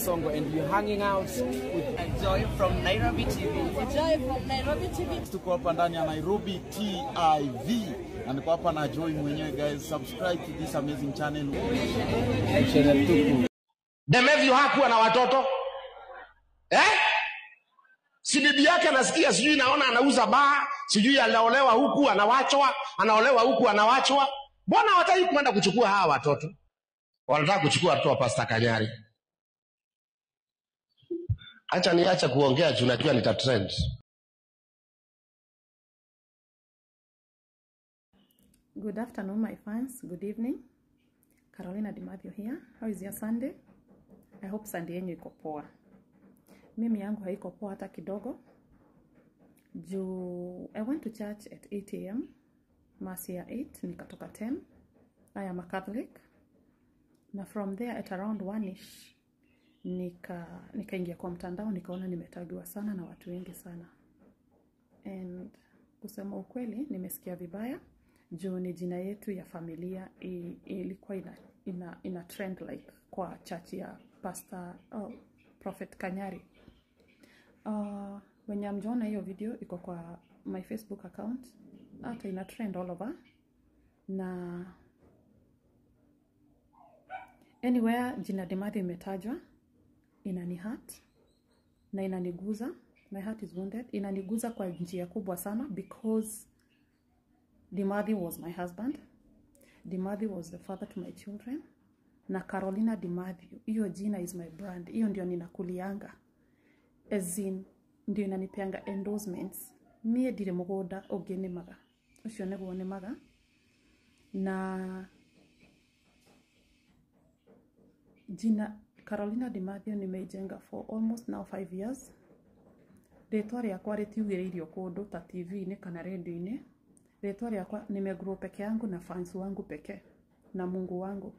Songo and we're hanging out with Joy from Nairobi TV. Joy from Nairobi TV. Tuko hapa ndani ya Nairobi TV na niko hapa na Joy mwenyewe. Guys, subscribe to this amazing channel. Channel tupu. Demevyo hakuwa na watoto eh? Si bibi yake anasikia, sijui naona anauza baa, sijui anaolewa huku anawachwa, anaolewa huku anawachwa. Mbona hawataki kwenda kuchukua hawa watoto? Wanataka kuchukua watoto wa Pastor Kanyari. Acha niacha kuongea juu najua nita trend. Good afternoon, my fans. Good evening. Carolina Dimathio here. How is your Sunday? I hope Sunday yenyu iko poa. Mimi yangu haiko poa hata kidogo. Juu I went to church at 8 a.m. Mass ya 8, nikatoka 10. I am a Catholic. Na from there at around 1ish nikaingia kwa mtandao, nikaona nimetagiwa sana na watu wengi sana. And kusema ukweli nimesikia vibaya. Juu ni jina yetu ya familia ilikuwa ina trend like kwa church ya Pastor Prophet Kanyari. Wenye hamjaona hiyo video iko kwa my Facebook account, hata ina trend all over. Na anywhere jina Dimathio imetajwa inani hurt na inaniguza. My heart is wounded. Inaniguza kwa njia kubwa sana because Dimathio was my husband. Dimathio was the father to my children. Na Carolina Dimathio, hiyo jina is my brand. Hiyo ndio ninakulianga. As in, ndio inanipeanga endorsements. Mie ndire mugunda ungi nimaga. Ucio niguo nimaga. Na jina Carolina Dimathio nimeijenga for almost now 5 years. Rĩtwa rĩakwa rĩtiugĩrĩirio kũndũ ta TV-inĩ kana radio-inĩ. Rĩtwa rĩakwa nimegrow peke yangu na fans wangu peke na Mungu wangu,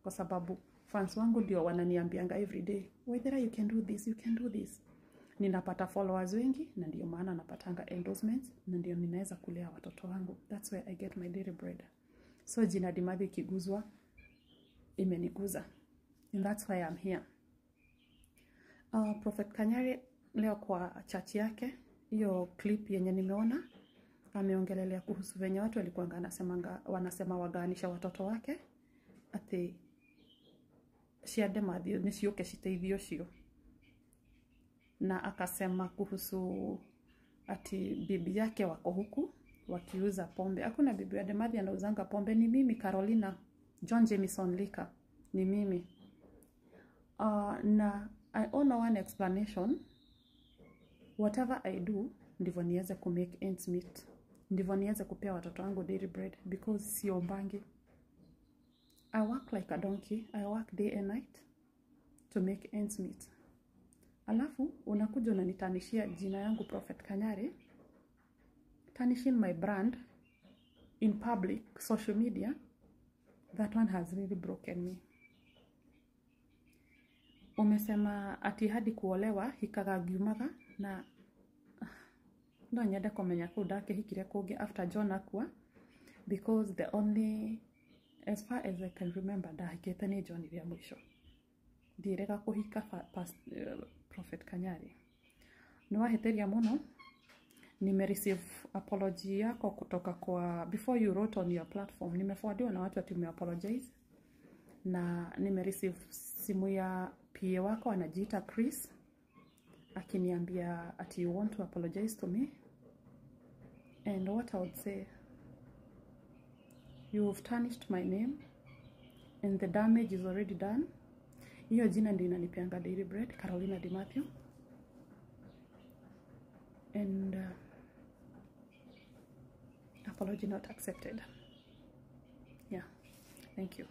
kwa sababu fans wangu ndio wananiambianga every day, Waithera, you can do this, you can do this. Ninapata followers wengi na ndio maana napatanga endorsements na ndio ninaweza kulea watoto wangu. That's where I get my daily bread. So jina Dimathio ikiguzwa imeniguza, and that's why I'm here. Prophet Kanyari leo kwa church yake, hiyo clip yenye nimeona ameongelelea kuhusu venye watu walikuwa wanasema waganisha watoto wake ati cia Dimathio ni ciũke citeithio cio, na akasema kuhusu ati bibi yake wako huku wakiuza pombe. Hakuna bibi ya Dimathio anauzanga pombe, ni mimi Carolina John Jameson Lika, ni mimi. Na I owe no one explanation. Whatever I do ndivyo niweze ku make ends meet, ndivyo niweze kupea watoto wangu daily bread, because siombangi. I work like a donkey. I work day and night to make ends meet. Alafu unakuja unanitanishia jina yangu Prophet Kanyari, tarnishing my brand in public social media. That one has really broken me. Umesema ati hadi kuolewa hikaga ngiumaga, na no nyende kũmenya kũu ndakĩhikire kũngĩ after John akua, because the only, as far as I can remember, ndahikĩte nĩ John rĩa mũico. Ndirega kũhika Prophet Kanyari. Nĩwahĩtĩria mũno. Nimereceive apology yako kutoka kwa, before you wrote on your platform, nimeforwardiwa na watu ati umeapologize. Na nimereceive simu ya PA wako anajiita Chris akiniambia ati you want to apologize to me. And what I would say, you've tarnished my name and the damage is already done. Hiyo jina ndio inanipeanga daily bread, Carolina Dimathio. And apology not accepted. Yeah, thank you.